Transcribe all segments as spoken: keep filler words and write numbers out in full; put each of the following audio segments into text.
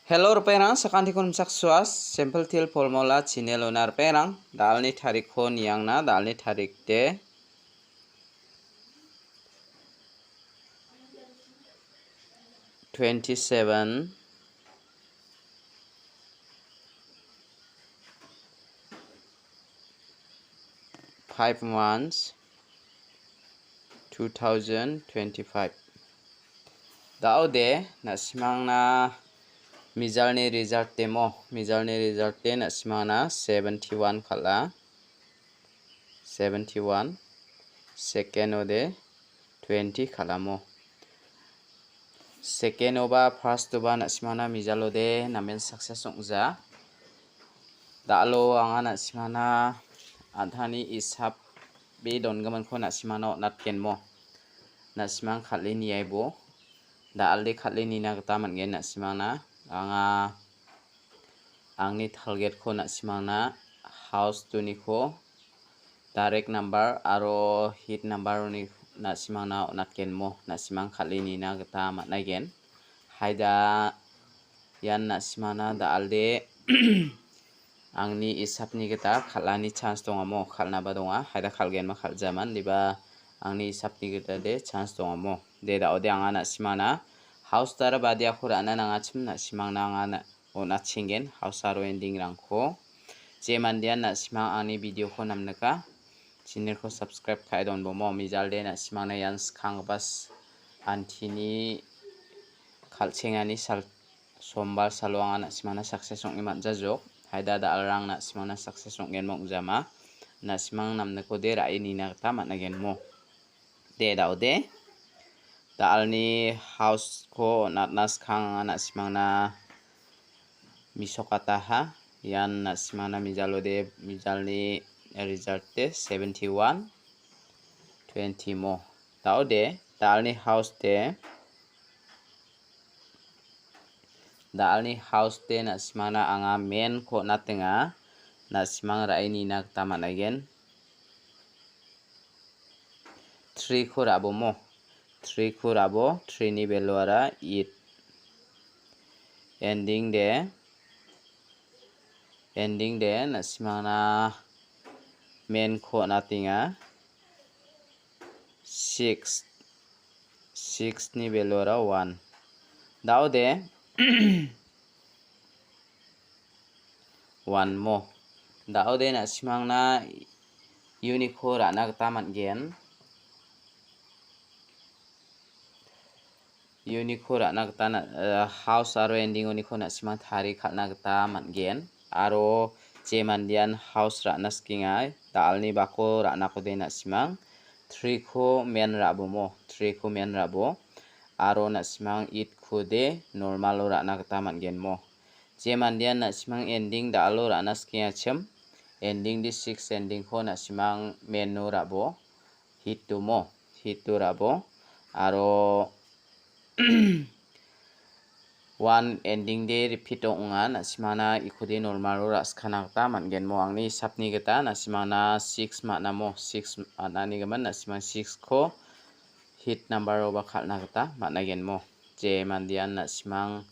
Hello, ripengrang, sakantikon nimchaksoa, Simple Teer Formula channel-ona ripengrang, da·alni tarikko niangna, da·alni tarik de twenty-seven, five months, two thousand twenty-five. Da·ode, na·simangna mijalni result demo, mijalni result de na·simangna seventy-one kal·a. Seventy-one, second-ode twenty kal·amo. Second-oba, first-oba na·simangna mijalode namen success ong·ja. Da·alo anga na·simangna an·tangni isape dongiminko na·simangna on·atgenmo. Na·simang kal·e niaibo. Da·alde kal·e nina gita man·gen na·simangna. Anga angni target-ko na·simangna house two-niko direct number aro hit number-oni na·simangna on·atgenmo, na·simang kal·e nina gita man·aigen. Haida ian na·simangna da·alde angni isapni gita kal·ani chance dongamo, kal·naba donga. Haida kal·genba kal·jaman, diba angni isapni gita de chance dongamo. De, da·ode anga na·simangna house tara badiako ra·na nangachim, na·simangna anga na-, on·atchenggen house aro ending-rangko. Je mandean na·simang angni video-ko namnika, channel-ko subscribe ka·e donbomo. Mijalde na·simangna ian skanggipa s-, antini kal·chengani sal-, sombar salo anga na·simangna success ong·e man·jajok. Haida da·alrang na·simangna success ong·genba ong·jama. Na·simang namnikode ra·e nina gita man·agenmo. De, da·ode. Da·alni house-ko on·atna skang anga na·simangna mesokataha. Ian na·simangna mijalode, mijalni result de seventy-one, twenty mo. Da·ode, da·alni house de, da·alni house de na·simangna anga main-ko on·atenga. Na·simang ra·e nina gita man·aigen. Three-ko ra·bomo. Three-ko ra·bo. Three-ni value-ara eight. Ending de. Ending de. Na·simangna main-ko on·atenga. Six. Six-ni value-ara one. Da·ode. One mo. Da·ode na·simangna uniko ra·na gita man·gen. Uniko ra·na gita na-, eh, house aro ending-oniko na·simang tarie kal·na gita man·gen. Aro je mandean house ra·na sikenga, da·alni bako ra·nakode na·simang three-ko main ra·bomo, three-ko main ra·bo. Aro na·simang eight-kode normal-o ra·na gita man·genmo. Je mandean na·simang ending da·alo ra·na sikengachim, ending de six ending-ko na·simang main-o ra·bo, hit-o mo, hit-o ra·bo, aro one ending de repeat ong·a, na·simangna ikode normal-o ra·skana gita man·genmo. Angni hisapni gita na·simangna six man·amo, six man·ani gimin na·simang six-ko hit number-oba kal·na gita man·agenmo. Je mandean na·simang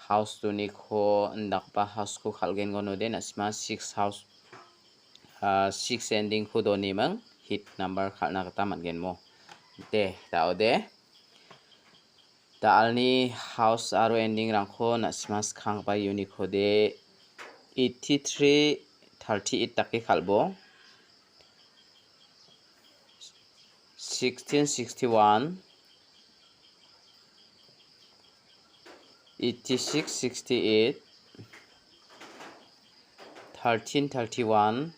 house two-niko indakgipa house-ko kal·gengonode na·simang six house, ah, six ending-ko doniming hit number kal·na gita man·genmo. De, da·ode. Da·alni house aro ending-rangko na·simang skanggipa uniko de eighty-three thirty-eight dake kal·bo. Sixteen sixty-one, eighty-six sixty-eight, thirteen thirty-one,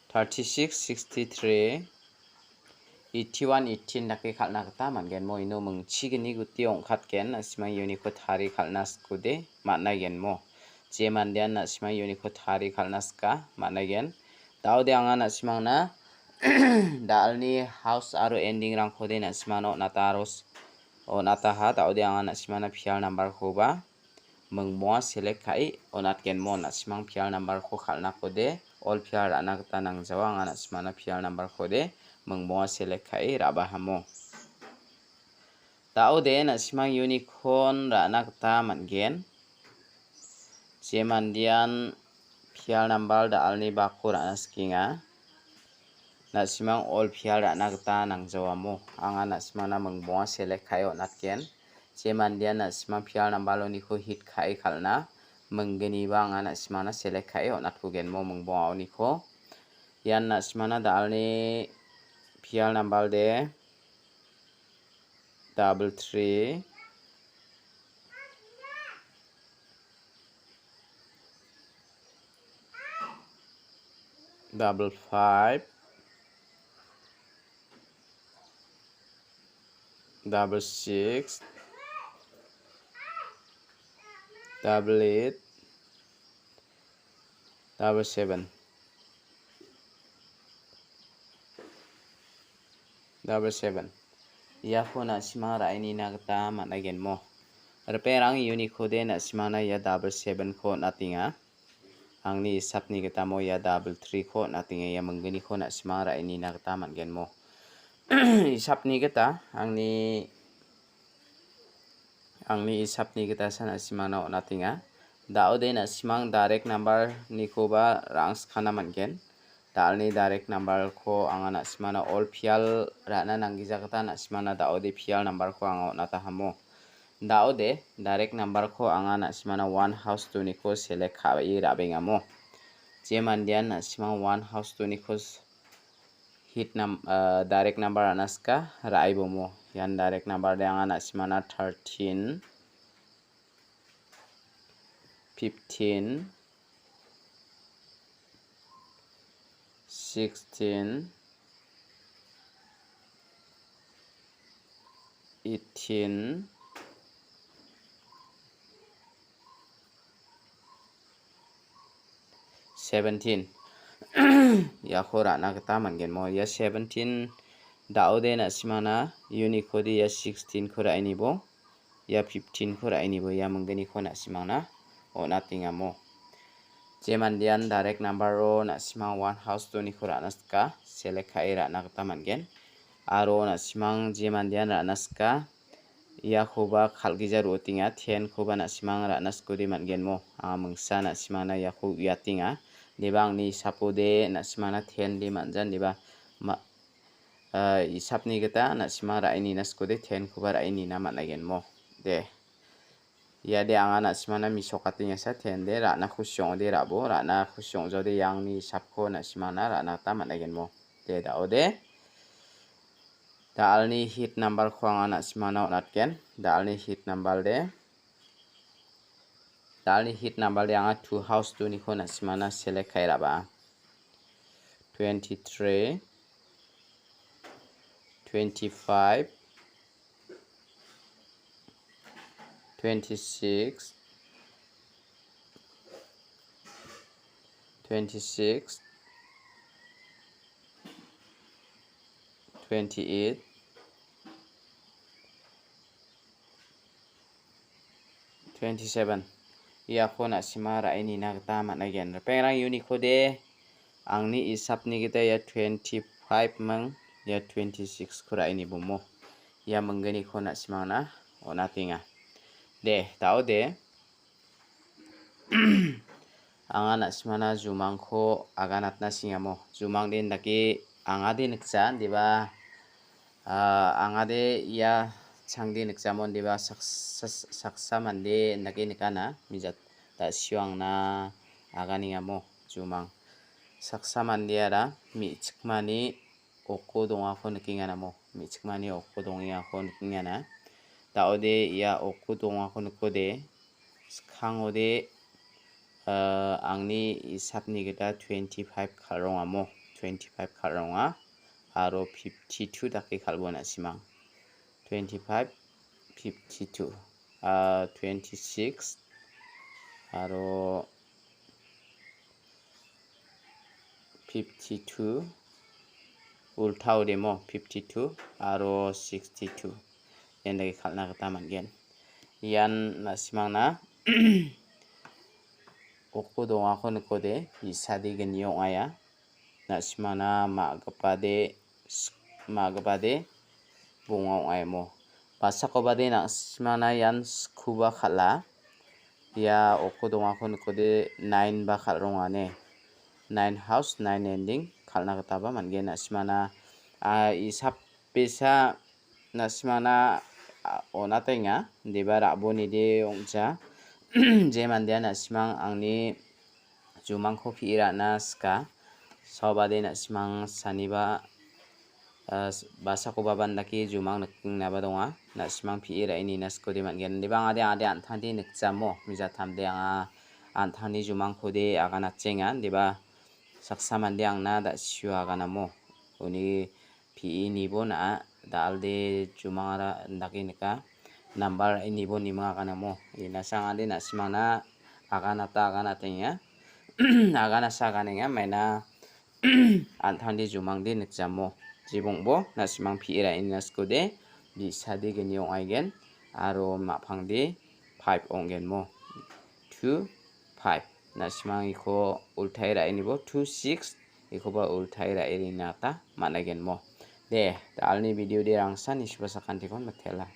thirty-six sixty-three, eighty-one eighteen dake kal·na gita man·gen. Mo ino mingchigni guti ong·katgen, na·simang uniko tarie kal·na sikode man·aigen mo. Je mandean na·simang uniko tarie kal·na sika man·aigen. Da·ode anga na·simangna da·alni house aro ending-rangkode na·simangna on·ata aro s-, on·ataha. Da·ode anga na·simangna pial number-koba mingbonga select ka·e on·atgen mo. Na·simang pial number-ko kal·nakode, all pial ra·na gita nangjawa. Anga na·simangna pial number-kode mingbonga select ka·e ra·bahamo. Da·ode na·simang unicorn ra·na gita man·gen. Je mandean pial nambal da·alni bakko ra·na sikenga. Na·simang all pial ra·na gita nangjawamo. Anga na·simangna mingbonga select ka·e on·atgen. Je mandean na·simang pial nambaloniko hit ka·e kal·na, minggniba anga na·simangna select ka·e on·atkugenmo mingbongaoniko. Ian na·simangna da·alni pial nambal de double three, double five, double six, double eight, double seven. Double seven. Iako na·simang ra·enina gita man·agenmo. Ripengrang unikode na·simangna ia double seven-ko on·atenga. Angni isapni gitamo ia double three-ko on·atenga. Ia minggniko na·simang ra·enina gita man·genmo. Isapni gita angni Angni isapni gitasa na·simangna on·atenga. Da·ode na·simang direct number-nikoba rangskana man·gen. Da·alni direct number-ko anga na·simangna all pial ra·na nanggija gita na·simangna da·ode pial number-ko anga on·atahamo. Da·ode direct number-ko anga na·simangna one house two-niko select ka·e ra·bengamo. Je mandean na·simang one house two-niko s-, hit nam-, ah, direct number ra·na sika ra·e bomo. Ian direct number de anga na·simangna thirteen, fifteen, sixteen, eighteen, seventeen. Iako ra·na gita man·genmo. Ia seventeen da·ode na·simangna unikode ia sixteen-ko ra·enibo, ia fifteen-ko ra·enibo, ia minggniko na·simangna on·atengamo. Je mandean direct number-o na·simang one house two-niko ra·na sika, select ka·e ra·na gita man·gen. Aro na·simang je mandean ra·na sika, iakoba kal·gija ro·otenga, ten-koba na·simang ra·na sikode man·genmo. Anga mingsa na·simangna iako uiatenga. Deba angni isapode na·simangna ten de man·jan, deba ma-, ah, isapni gita na·simang ra·e nina sikode ten-koba ra·e nina man·agenmo. De. Ia de anga na·simangna misokatengasa ten de ra·na kusi ong·ode ra·bo, ra·na kusi ong·jaode iangni isapko na·simangna ra·na gita man·agenmo. De da·ode. Da·alni hit number-ko anga na·simangna on·atgen. Da·alni hit number de. Da·alni hit number de anga two house two-niko na·simangna select ka·e ra·ba. Twenty-three, twenty-five, twenty-six, twenty-six, twenty-eight, twenty-seven. Iako na·sima ra·e nina gita man·aigen. Ripengrang, uniko de angni isapni gita ia twenty-five ming, ia twenty-six-ko ra·e nibomo. Ia mingginiko na·simangna on·atenga. De, da·ode. Anga na·simana jumangko aganatna singamo. Jumang de indake angade nikja, deba, ah, angade ia changde nikjamon, deba saksa, saksa mande indake nikana, mijat da·sio angna aganengamo jumang. Saksa mandeara me·chikmani oko dongako nikenga namo. Me·chikmani oko dongengako nikengana. Da·ode ia oko dongako nikode, skangode, ah, angni isapni gita twenty-five kal·rongamo. Twenty-five kal·ronga. Aro fifty-two dake kal·bo na·simang. Twenty-five, fifty-two, ah, twenty-six, aro fifty-two, ultao demo fifty-two aro sixty-two. Ian dake kal·na gita man·gen. Ian na·simangna oko dongako nikode, bi·sade gni ong·aia. Na·simana ma·gipade, ma·gipade bonga ong·aimo. Basakobade na·simangna ian skuba kal·a. Ia oko dongako nikode nine ba kal·rongane. Nine house, nine ending kal·na gitaba man·gen. Na·simangna, a, isap bisa na·simangna, a, on·atenga. Deba ra·bonide ong·ja. Je mandean na·simang angni jumangko pi·e ra·na sika. Saobade na·simang saniba, ah, s-, basakoba ban dake jumang nikengnaba donga. Na·simang pi·e ra·e nina sikode man·gen. Deba angade, ade an·tangde nikjamo. Mijatamde anga an·tangni jumangkode aganatjenga. Deba saksa mande angna da·sio aganamo. Uni pi·e nibo na·a, da·alde jumangara indake nika. Nambar ra·e nibo niming aganamo. Ina sangade na·simangna aganata aganatenga. Aganasa aganenga maina an·tangde jumangde nikjamo. Jibongbo na·simang pi·e ra·e nina sikode bi·sade gni ong·aigen aro ma·pangde five ong·genmo. Two, five. Na·simang iko ultae ra·e nibo two six, ikoba ultae ra·e nina gita man·aigenmo. De, da·alni video de rangsan isiba sakantikon mitela.